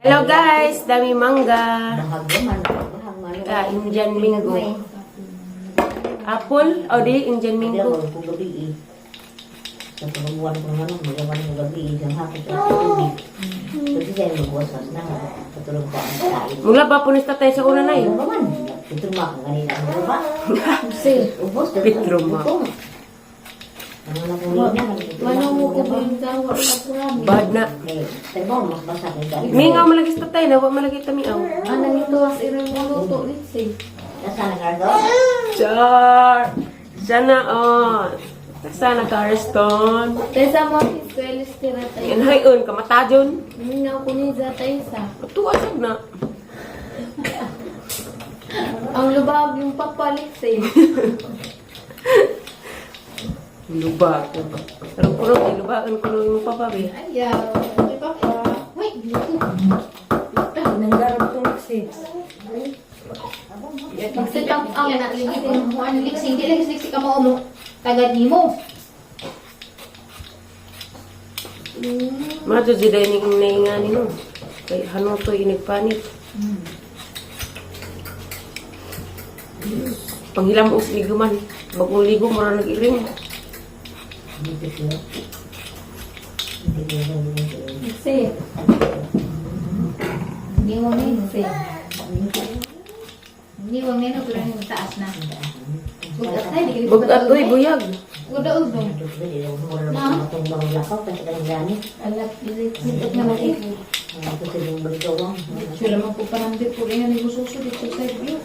Hello guys, dami mangga. Bahag man, bahag man. Ah, Indian mango. Apple, o di Indian Mango. mango. Kung gabi eh. Sa pagbuwan ko naman, magawan ko gabi eh. Isang hapon sa tubig. Kasi siya magwaswas na. Patulog pa ang kain. Mula ba punis tayo sa una na eh. Ano ba man? Pitruma ka kanina. Ano ba? Ubos. Pitruma. Ano na kung nina? Manungo ko ba yung dawa sa kurami? Bad na. Eh, pero mas basa kay dali. Mingaw malagi sa tatay, nawa malagi tamiaw. Ano nito as irang luto litsi. Nasa na kardo? Char! Sana oh. Sana ka Ariston. Taysa mo eskwela tira tayo. Yan hayon, kamata dyan. Mingaw ko ni za taysa. Tuwa sad na. Ang lubab yung papalitsi. Luba. Pero kuno, lubakan kuno yung papa be. Ayaw. Ay papa. Wait, dito. Nanggarap tong si. Magsitap ang Yan na, ligi mo ano liksi, hindi lang liksi ka mo mo. Tagad nimo. Madyo jud ni nainga ni no. Kay hano to inigpanit. Panghilam us ligo man. Bagong ligo mura nag-iring. Dito siya. Hindi ko na Litsi. Hindi mo nino. Litsi. Hindi mo nino pero yung taas na. Bugat ay di Bugat oy buyag. Uda udo. Alat litsi. Naman eh. Sila man ko panamdi po rin ni gususo dito sa view.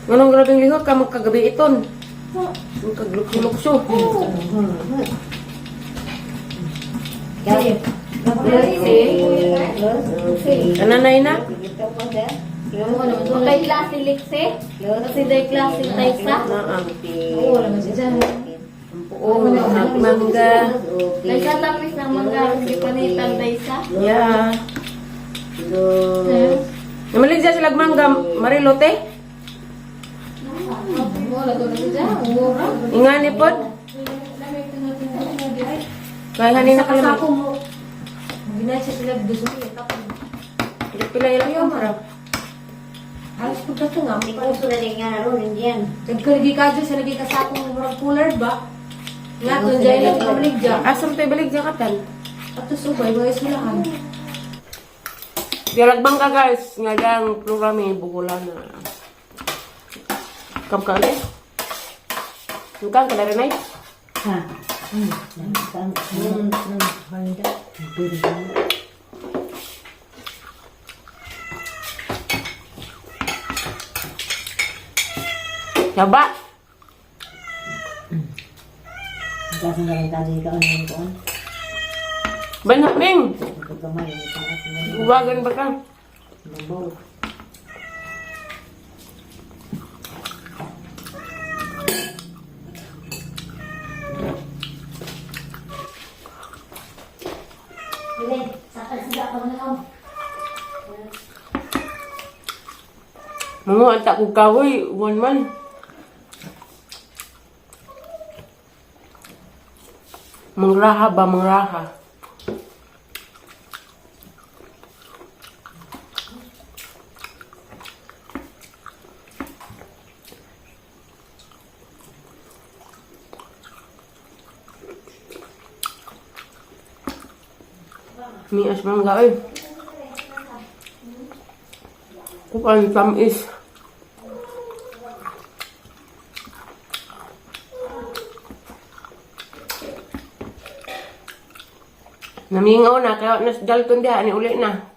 Nganong grabeng lihok ka magkagabi iton. Magkaglukso-lukso. Litsi. Ananay na. Kay klase litsi. Kasi day klase taysa. Naa. Oo, wala man siya. Oo, mangga. Taysa tamis ng mangga. Hindi panitan taysa. Yeah. Namalig siya sila mangga, Marilote. Wala to na siya. Ura. Ingani pod. Kay hanin na Sa kalamit. ko mo. Ginay siya sila gusto niya tapos. Pila ilang yung mara. Halos pagkato nga mo pa. Uso na din nga ron, Indian. Nagkalagi ka dyan, sa lagi ka sa akong murag cooler ba? Nga, tun dyan lang kamaligya. Asam tayo balik dyan katan. Ato subay, mga isulahan. Dialag bangka guys, nga gang plurami bukulana. Kam ka ulit? Kang ka na rin ay? Ha? Yaba! Banyak ming! Uwagan ba ka? Mga anta kong kahoy, one man. Mangraha ba, mangraha? Mias mangga eh. Kuan tamis. Namingaw na, kaya nas Dalton diha, ni uli na.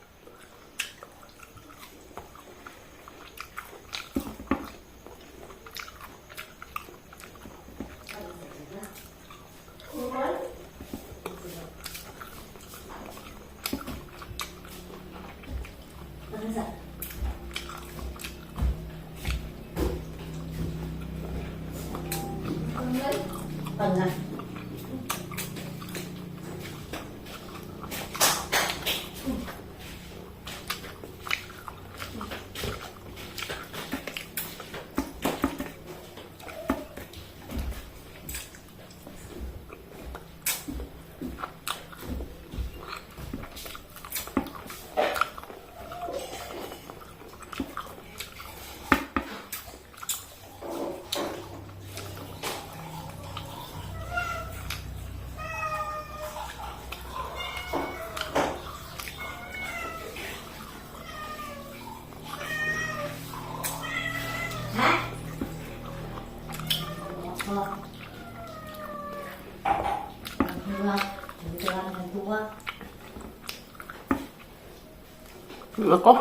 Ako.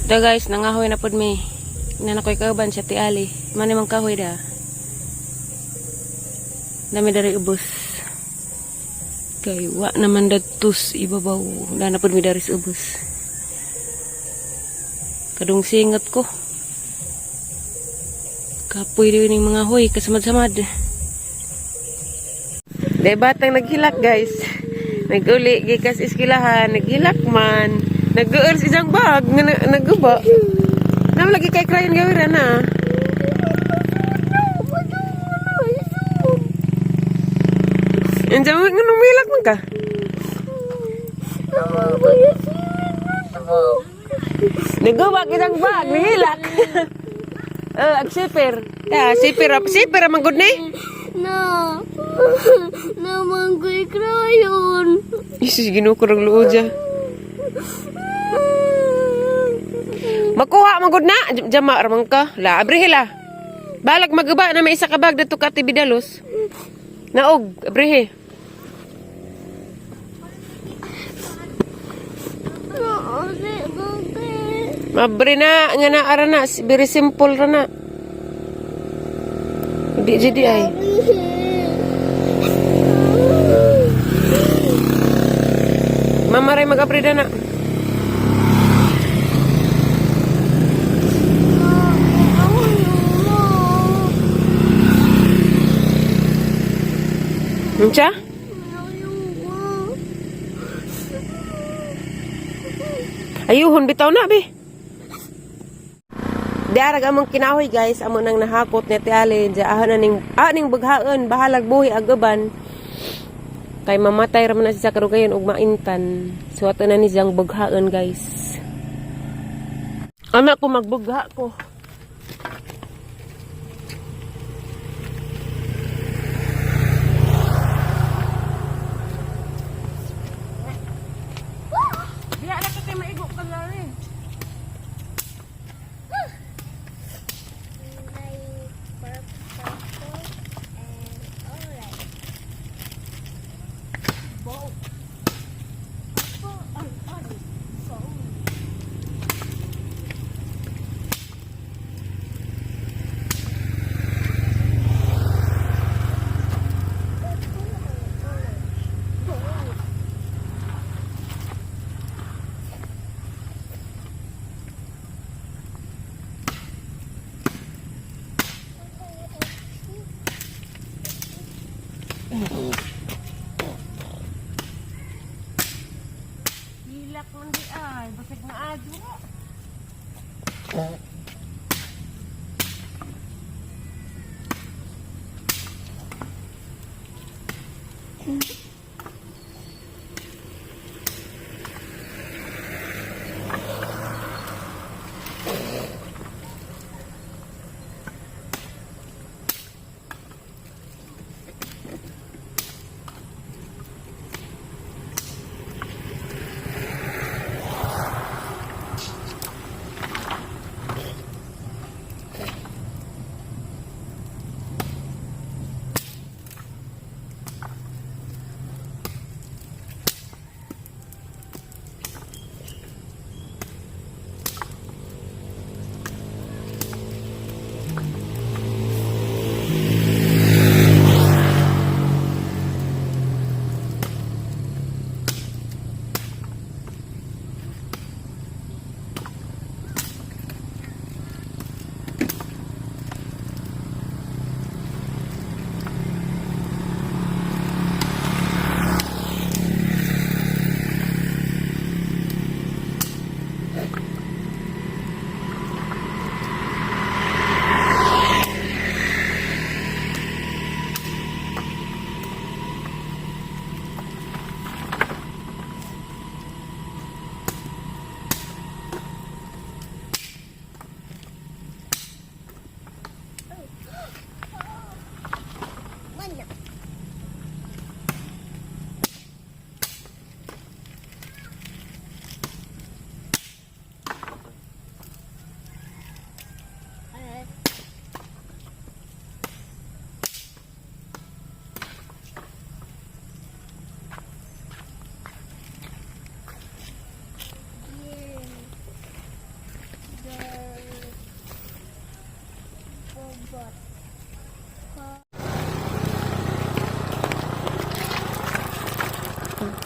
Da guys, nangahoy na pud mi. Nanakoy kauban siya ti Ali. Mani mang kahoy da. Dami dari ubos. Kay wa naman dadtos ibabaw. Da na pud mi dari sa ubos. Kadung singat ko. Kapoy din yung mga hoy, kasamad-samad. Di batang naghilak guys. Naguli gikas iskilahan, naghilak man. Nag-uurs isang bag, nga naguba. Nam lagi kay krayon gawira na. Unsa mo nga numilak man ka? Naguba kitang bag, nihilak. Eh, ag siper. Ya, siper, siper man gud ni. Na. Naman ko'y crayon. Jesus, Ginoo ko rang luod siya. Makuha man gud na, jama ra man ka. La abrihe la. Balag magaba na may isa ka bag didto ka Tibidalos. Naog, abrihe. Mabre na nga na ara na, very simple ra na. Di jadi ay. Mama ray mag-abre na. Unsa? Ayuhon bitaw na be. Diarag among kinahoy guys, amo nang nahakot ni Ate Alin, diya ahon na ning aning bughaon, bahalag buhi agaban. Kay mamatay ra man na siya karugayon og maintan. So ato na ni siyang bughaon guys. Ama ko magbugha ko. Diya na kay maigo ka lari. Hilak man di ay, basig maadyo.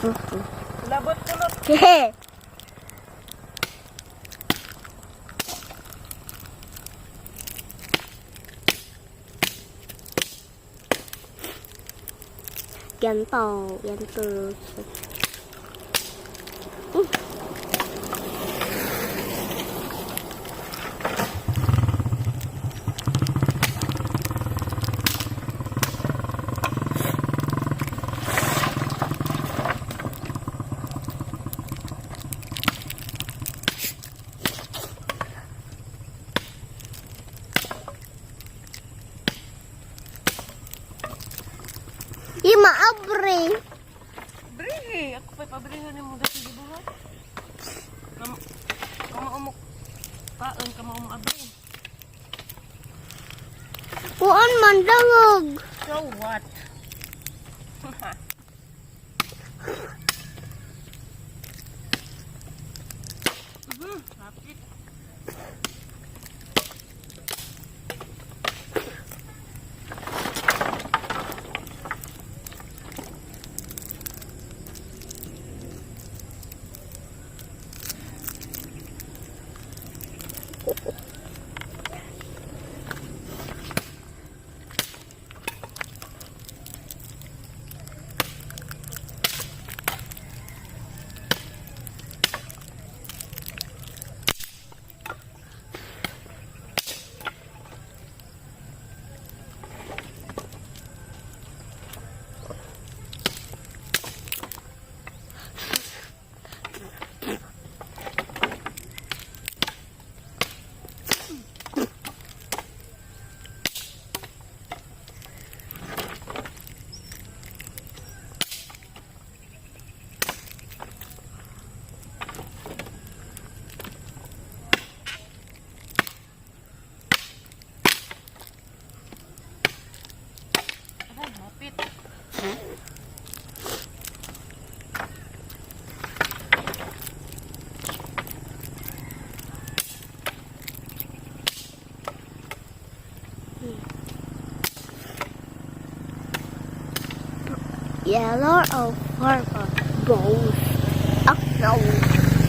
Labot kulot. Ganto, ganto. Ima abre. Bre, ako pa'y pabrihan ni mo dati gibuhat. Kama umok kaon, kama umok abre. Kuan man dangog. So what? Hapit. Ay, hapit. Yellow or purple? Both. Ako.